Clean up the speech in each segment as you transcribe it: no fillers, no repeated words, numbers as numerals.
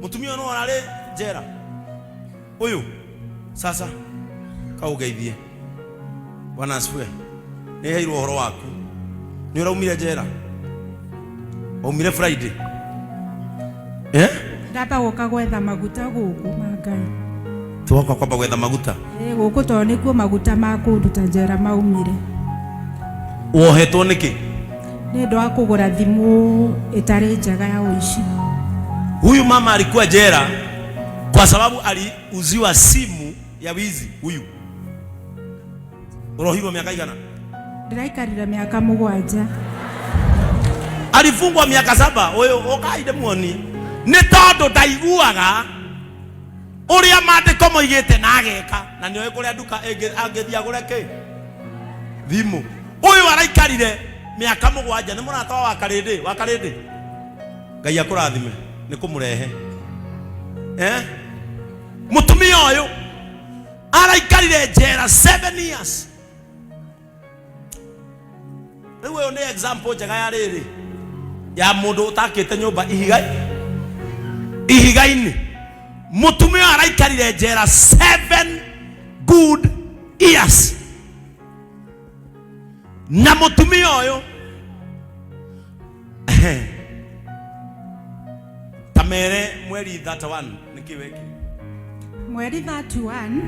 Mũtumia ũyũ no ararĩ njera ũyũ. Sasa kaũgeithie. Bwana asifiwe. Nĩ heirwo ũhoro waku. Nĩ ũraumire njera? Waumire Friday? Eh? Ndamba gũka gwetha maguta gũkũ ma Ngai. Twoka kwamba gwetha maguta. Ĩ gũkũ tondũ nĩkuo maguta ma kũnduta njera maumire. Wohetwo nĩkĩ? Nĩ ũndũ wa kũgũra thimũ ĩtarĩ njega ya ũici. Huyu mama alikuwa jela kwa sababu aliuziwa simu ya wizi. Huyu urohirwo miaka igana? Ndĩraikarire mĩaka 7. Alifungwa miaka 7. Uyu ukai ndĩmuonie nĩ tondũ ndaiguaga ũrĩa maandĩko moigĩte na ageka, na nĩoĩ kũrĩa nduka angĩthiĩ agũre kĩ thimũ. Ũyũ araikarire mĩaka 7. Nĩ mũrata wa Wakarĩndĩ. Wakarĩndĩ, Ngai akũrathime nĩ kũmũrehe. Eh? Mũtumia ũyũ araikarire njera 7 years. Rĩu ũyũ nĩ example njega ya rĩrĩ ya mũndũ ũtakĩte nyũmba ihiga ihiga-inĩ. Mũtumia ũyũ araikarire njera 7 good years, na mũtumia ũyũ ta mere mweri 31 nĩkĩ wekire? Mweri 31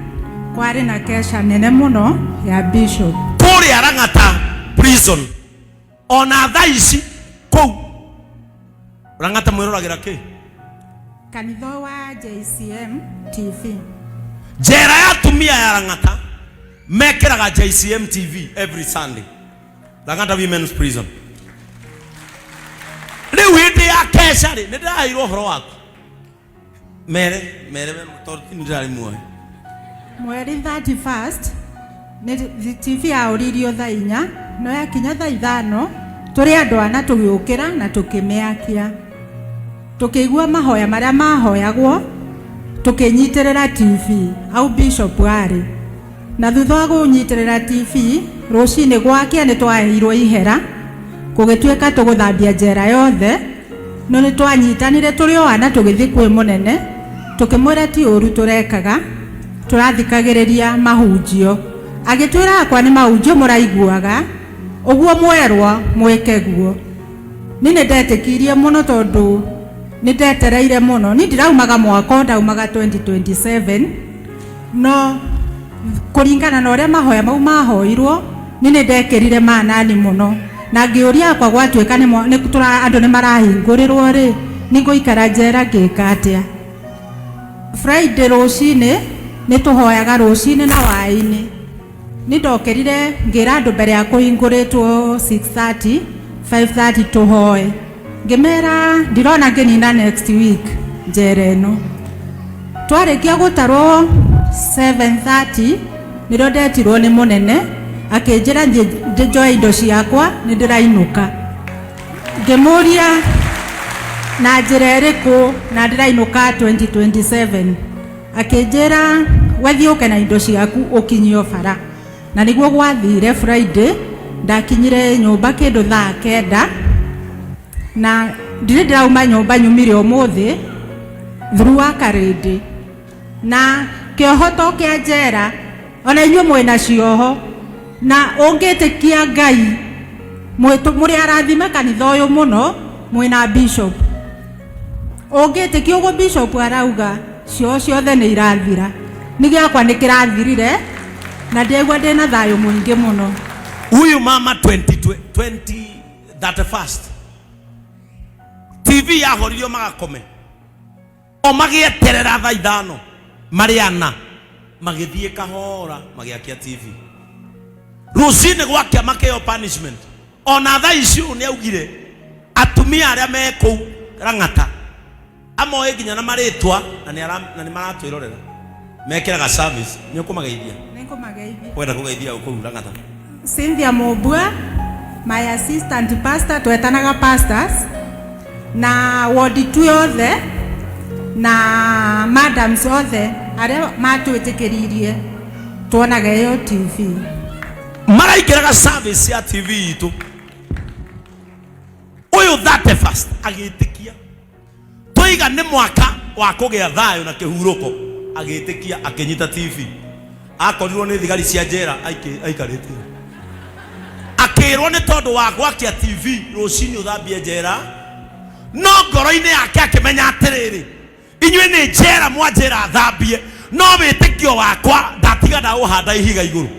kwarĩ na kesha nene mũno ya bishop kũrĩa Lang'ata prison. Ona thaa ici kũu Lang'ata mwĩroragĩra kĩ? Kanitha wa JCM TV. Njera ya atumia ya Lang'ata mekĩraga JCM TV every Sunday. Lang'ata Women's Prison. Rĩu hĩndĩ ya kesha rĩ, nĩ ndĩraheirwo ũhoro waku. Mere mere tondũ ti ndĩrarĩ muoyo. Mweri 31st nĩ TV yaũririo thaa 4, no yakinya thaa 5 tũrĩ andũ ana tũgĩũkĩra na tũkĩmĩakia, tũkĩigua mahoya marĩa mahoyagwo, tũkĩnyitĩrĩra TV au bishop arĩ. Na thutha wa kũnyitĩrĩra TV, rũcinĩ gwakĩa nĩ twaheirwo ihera, gũgĩtuĩka tũgũthambia njera yothe. No nĩ twanyitanire tũrĩ o ana, tũgĩthiĩ kwĩ mũnene, tũkĩmwĩra ti ũru tũrekaga, tũrathikagĩrĩria mahunjio. Agĩtwĩra akwa nĩ mahunjio mũraiguaga, ũguo mwerwo mwĩke guo. Niĩ nĩ ndetĩkirie mũno tondũ nĩ ndetereire mũno. Niĩ ndiraumaga mwaka, ndaumaga 2027, no kũringana na ũrĩa mahoya mau mahoirwo, niĩ nĩ ndekĩrire manani mũno na ngĩũria akwa gwatuĩka nĩ andũ nĩ marahingũrĩrwo rĩ, nĩ ngũikara njera ngĩka atĩa? Friday rũcinĩ nĩ tũhoyaga rũcinĩ na hwaĩ-inĩ. Nĩ ndokĩrire ngĩra andũ mbere ya kũhingũrĩtwo 6:30, 5:30 tũhoe. Ngĩmera ndirona ngĩnina next week njera ĩno. Twarĩkia gũtarwo 7:30 nĩrĩo ndetirwo nĩ mũnene, akĩnjĩra thiĩ njoe indo ciakwa, nĩ ndĩrainũka. Ngĩmũria na njĩra ĩrĩkũ na ndĩrainũka 2027? Akĩnjĩra wethiĩ ũke na indo ciaku ũkinyio bara. Na nĩguo gwathire. Friday ndakinyire nyũmba kĩndũ thaa 9, na ndirĩ ndĩrauma nyũmba, nyumire ũmũthĩ through wa Karĩndĩ na kĩoho to kĩa njera, ona inyuĩ mwĩna cioho na ũngĩtĩkia Ngai mũrĩ arathime kanitha ũyũ mũno mwĩna bishop. Ũngĩtĩkia ũguo bishop arauga, cioho ciothe nĩ irathira. Nĩ gĩakwa nĩ kĩrathirire na ndĩraigua ndĩna thayũ mũingĩ mũno. Huyu mama 20, 20 31st TV yahoririo magakome o magĩeterera thaa 5, marĩ ana magĩthiĩ kahora magĩakia TV. Rũcinĩ gwakĩa makĩheo punishment. Ona thaa ici ũũ nĩ augire atumia arĩa me kũu Lang'ata amoĩ nginya na marĩtwa, na nĩ maratwĩrorera, mekĩraga service. Nĩ ũkũmageithia? Nĩngũmageithia. Wenda kũgeithia kũu Lang'ata? Cynthia Mobua, my assistant pastor, twetanaga pastors, na wodi tu yothe na madams othe arĩa matwĩtĩkĩririe tuonaga ĩyo TV. Maraingĩraga service ya TV itũ. Ũyũ 31st agĩtĩkia tũiga nĩ mwaka. wa kũgĩa thayũ na kĩhurũko, agĩtĩkia, akĩnyita TV. Akorirwo nĩ thigari cia njera aikarĩte, akĩrwo nĩ tondũ wa gwakia TV rũcinĩ ũthambie njera. No ngoro-inĩ yake akĩmenya atĩrĩrĩ, inyuĩ nĩ njera mwanjĩra thambie, no wĩtĩkio wakwa ndatiga ndaũhanda ihiga igũrũ.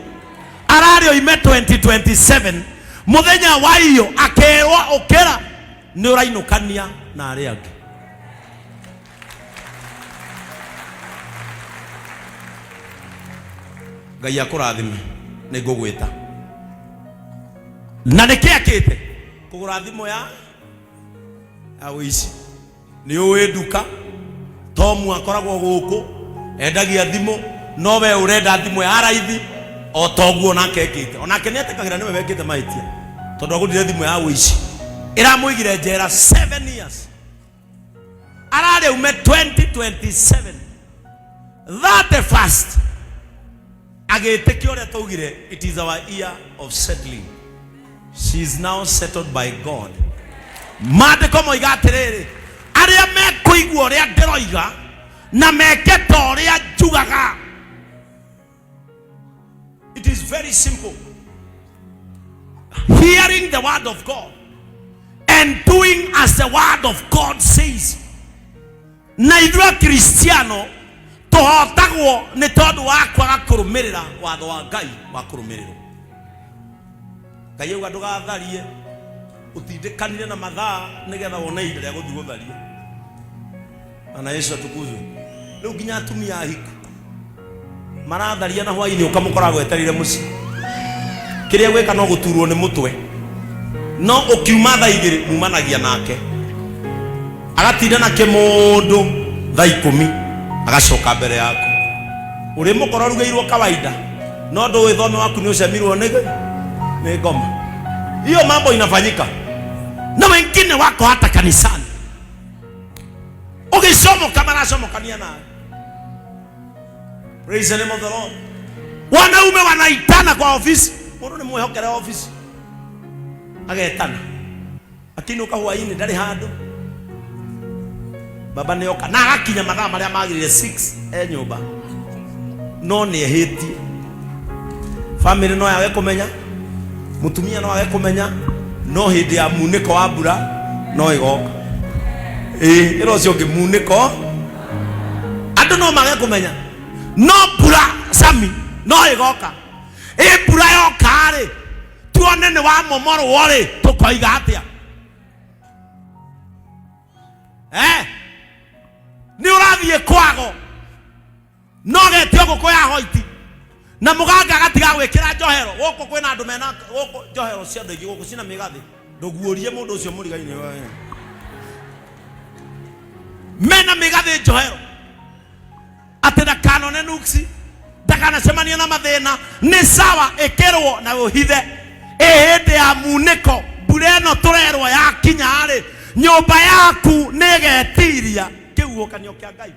Ararĩ oime 2027 mũthenya wa iyo, akerwo ũkĩra nĩ ũrainũkania na arĩa angĩ. Ngai akũrathime. Nĩ ngũgwĩta na nĩkĩ akĩte kũgũra thimũ ya ũici. Nĩ ũĩ nduka Tomu akoragwo gũkũ endagia thimũ, no we ũrenda thimũ ya raithi o toguo nake ekĩte. Onake nĩ etĩkagĩra nĩwe wekĩte mahĩtia, tondũ agũrire thimũ ya ũici ĩramũigire njera 7 years. Ararĩ ume 2027 31st, agĩtĩkia ũrĩa twaugire, it is our year of settling. She is now settled by God. Maandĩko moiga atĩrĩrĩ, arĩa mekũigua ũrĩa ndĩroiga na meke ta ũrĩa njugaga. It is very simple. Hearing the word of God and doing as the word of God says. Na ithuĩ Akristiano tũhotagwo nĩ tondũ wa kwaga kũrũmĩrĩra watho wa Ngai wa kũrũmĩrĩrwo. Ngai auga ndũgatharie, ũtindĩkanire na mathaa nĩgetha wone ihinda rĩa gũthiĩ gũtharia. Bwana Yesu atukuzwe. Rĩu nginya atumia ahiku maratharia na hwainĩ, ũkamũkora gwetereire mũciĩ. Kĩrĩa gwĩka no gũturwo nĩ mũtwe, no ũkiuma thaa 2 mumanagia nake, agatinda na kĩmũndũ thaa 10, agacoka mbere yaku ũrĩ mũkora ũrugĩirwo kawaida, no ndũĩ thome waku nĩ ũcemirwo nĩ ngoma. Hiyo mambo inafanyika, na wengine wako hata kanisani, ũgĩcomoka maracomokania nawe. Praise the name of the Lord. Wanaume wanaitana kwa ofisi, mũndũ nĩ mwĩhokere ofisi, agetana akiinũka hwainĩ ndarĩ handũ, baba nĩ oka na agakinya mathaa marĩa magĩrĩire 6 e nyũmba, no nĩ ehĩtie. Family no yage kũmenya, mũtumia no age kũmenya, no hĩndĩ ya munĩko wa mbura no ĩgoka. Ĩĩ, ĩra ũcio ũngĩ munĩko. Andũ no mage kũmenya, no mbura sami no ĩgoka. Ĩ mbura yoka-rĩ, tuone nĩ wamomorwo rĩ, tũkoiga atĩa? Eh? Nĩ ũrathiĩ kwago no getio ngũkũ ya hoiti na mũganga agatiga gwĩkĩra njohero. Gũkũ kwĩna andũ mena gũkũ njohero cia andũ aingĩ gũkũ cina mĩgathĩ. Ndũguũrie mũndũ ũcio mũrigainĩ we. Mena mĩgathĩ njohero atĩ ndakanone nuksi, ndakanacemania na mathĩna. Nĩ sawa, ĩkĩrwo na ũhithe. Ĩ hĩndĩ ya munĩko, mbura ĩno tũrerwo yakinya-rĩ, nyũmba yaku nĩ ĩgetiria kĩhuhũkanio kĩa Ngai.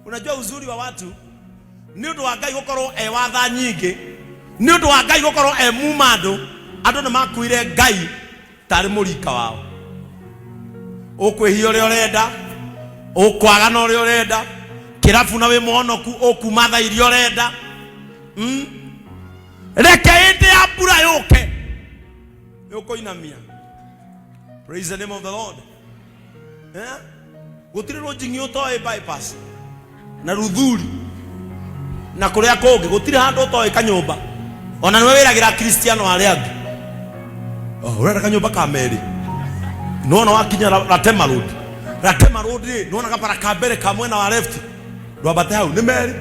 Unajua uzuri wa watu, nĩ ũndũ wa Ngai gũkorwo e wa tha nyingĩ, nĩ ũndũ wa Ngai gũkorwo e muma andũ, andũ nĩ makuire Ngai tarĩ mũrika wao. Ũkwĩhia ũrĩa ũrenda, ũkwagana ũrĩa ũrenda, kĩrabu na wĩ mũhonoku, ũkuma tha iria ũrenda. Reke hĩndĩ ya mbura yũke nĩ ũkũinamia. Praise the name of the Lord. Eh? Gũtirĩ rũnjing'i ũtoĩ bypass na ruthuri na kũrĩa kũngĩ, gũtirĩ handũ ũtoĩ kanyũmba. Ona nĩwe wĩragĩra Kristiano arĩa angĩ, "Oh, ũrenda kanyũmba ka merĩ, nĩwona wakinya Ratema Road, Ratema Road rĩ, nĩwona kabara ka mbere ka mwena wa left, ndwambate hau nĩ merĩ."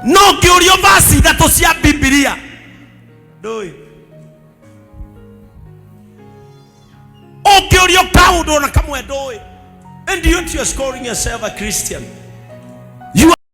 No ngĩũrio vasi ithatũ cia Bibilia ndũĩ. Ũngĩũrio kaũndũ ona kamwe ndũĩ, and yet you are calling yourself a Christian.